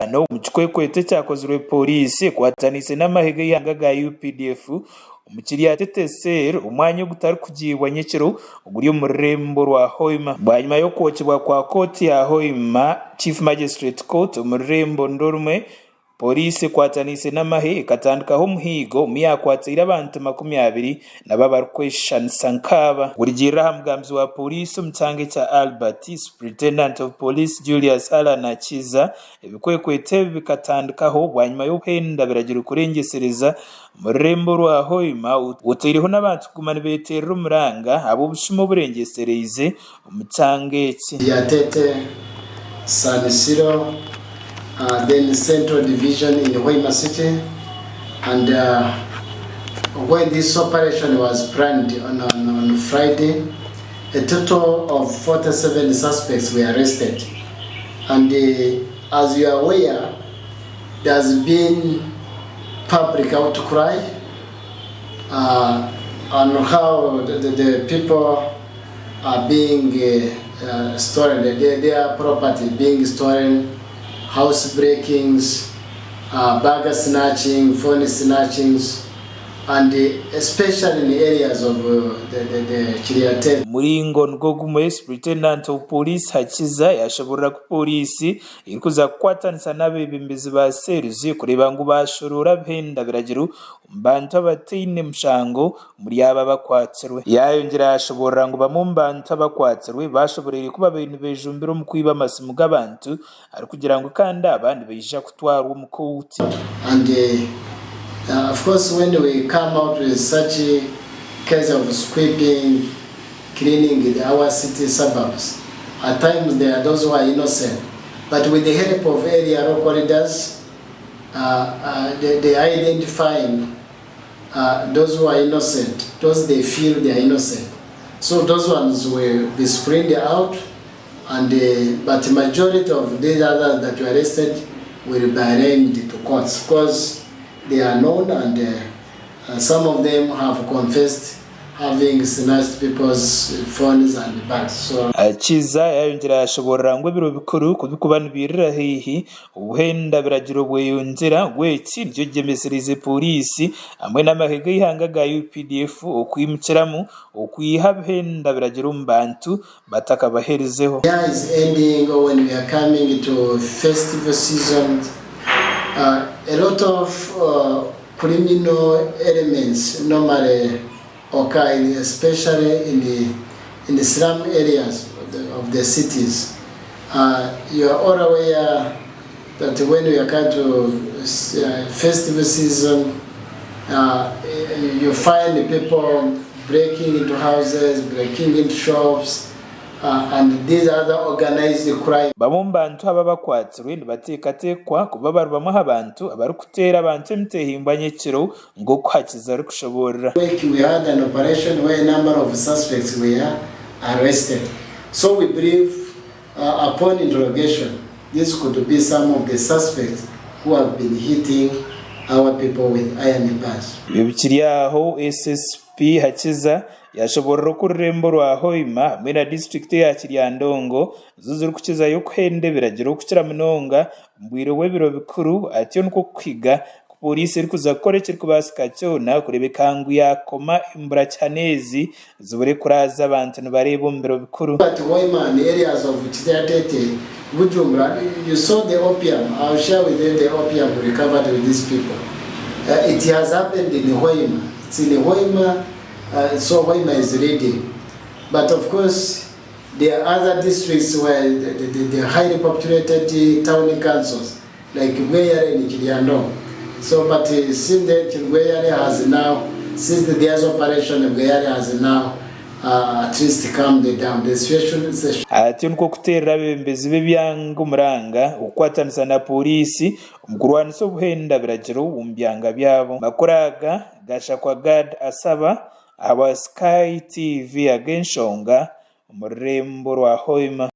Omu kikwekweto ekyakozirwe Pooriisi ekwataniise n'amahe g'eihanga ga UPDF omu Kiryatete Cell omwanya ogutarikugiibwa nyekiro oguri omu rurembo rwa Hoima. Bwanyima y'okwokibwa kwa kooti ya Hoima Chief Magistrate Court omu rurembo nirwo rumwe, Pooriisi ekwataniise n'amahe ekatandikaho omuhiigo omu yaakwatsaire abantu 20 nabo abarikweshushanisa nk'aba. Kurugiirira aha mugambizi wa Pooriisi omu kyanga ekya Albert, Superintendent of Police Julius Allan Akiza, ebikwekweto ebi bikatandikaho bwanyima y'okuhenda biragiro kurengyesereza omu rurembo rwa Hoima otaireho n'abantu kuguma nibeeterera omuranga ahabw'obushuma oburengyesereize omu kyanga eki. Kiryatete, San Siro, then Central Division in Hoima City and when this operation was planned on, on, on Friday, a total of 47 suspects were arrested. And as you are aware, there has been public outcry on how the, the, the people are being stolen, their, their property being stolen, house breakings, bag snatching, phone snatchings, and especially in the areas of the, the, the Kiryatete. Omuringo nigwo gumwe, Superintendent of Police Hakiza yashoborora ku pooriisi erikuza kukwatanisa n'abeebembezi ba cells kureeba ngu bashoroora abihenda biragiro omu bantu abataine mushango omuri abo abakwatsirwe. Yayongyera yashoborora ngu bamwe omu bantu abakwatsirwe bashoboreire ku babaire nibejumbira omu kwiba amasimu g'abantu arikugira ngu kandi aba nibaija kutwarwa omu kooti. And of course when we come out with such case of sweeping, cleaning the our city suburbs, at times there are those who are innocent, but with the help of area local leaders, they, they are identifying those who are innocent, those they feel they are innocent. So those ones will be screened out, and but the majority of these others that were arrested will be arraigned to courts because they are known and some of them have confessed having snatched people's phones and bags. So Kiiza yayongyera yashoborora ngu ebiro bikuru kubikuba nibiirira haihi, obuhenda biragiro bweyongyera ngu eki nikyo kigyemesereize pooriisi hamwe n'amahe g'eihanga aga UPDF okwimukiramu okwiha abihenda biragiro omu bantu batakabaherizeho. Year is ending or when we are coming to festival season, a lot of criminal elements normally occur in, especially in the, in the slum areas of the, of the cities. You are all aware that when we are coming to festival season, you find people breaking into houses, breaking into shops, and these other organized crime. Bamwe omu bantu aba abakwatsirwe nibateekateekwa kuba bari bamwe aha bantu abarikuteera abantu emitehimbwa nyekiro nk'oku Hakiza arikushoboorora. Week we had an operation where a number of suspects were arrested. So we believe upon interrogation, this could be some of the suspects who have been hitting our people with iron bars. Ebyo bikiri aho, SSP Hakiza yashoborora oku orurembo rwa Hoima hamwe na disiturikiti eya Kiryandongo nizo zirikukizayo kuhenda ebiragiro kukira munonga omu bwire bw'ebiro bikuru atyo nikwo kuhiga ku pooriisi erikuza kukora ekirikubaasika kyona kureebeka ngu yaakoma emburakihana ezi zibure kuraaza abantu nibareeba omu biro bikuru. At Hoima and areas of Kiryatete, Bujumbura, you saw the opium, I will share with you the opium recovered with these people. It has happened in Hoima, it's in Hoima, so Hoima is leading. But of course, there are other districts where the, the, the highly populated town councils, like Bweyale and Kiryandongo. So, but since then, Bweyale has now, since the there's operation, Bweyale has now at least calmed down. The situation is Atyo nikwo kuteerera abeebembezi b'ebyanga omuranga okukwatanisa na pooriisi omu kurwanisa obuhenda biragiro omu byanga byabo. Amakuru aga gashakwa Gad Asaba ahabwa Sky TV ag'enshonga omu rurembo rwa Hoima.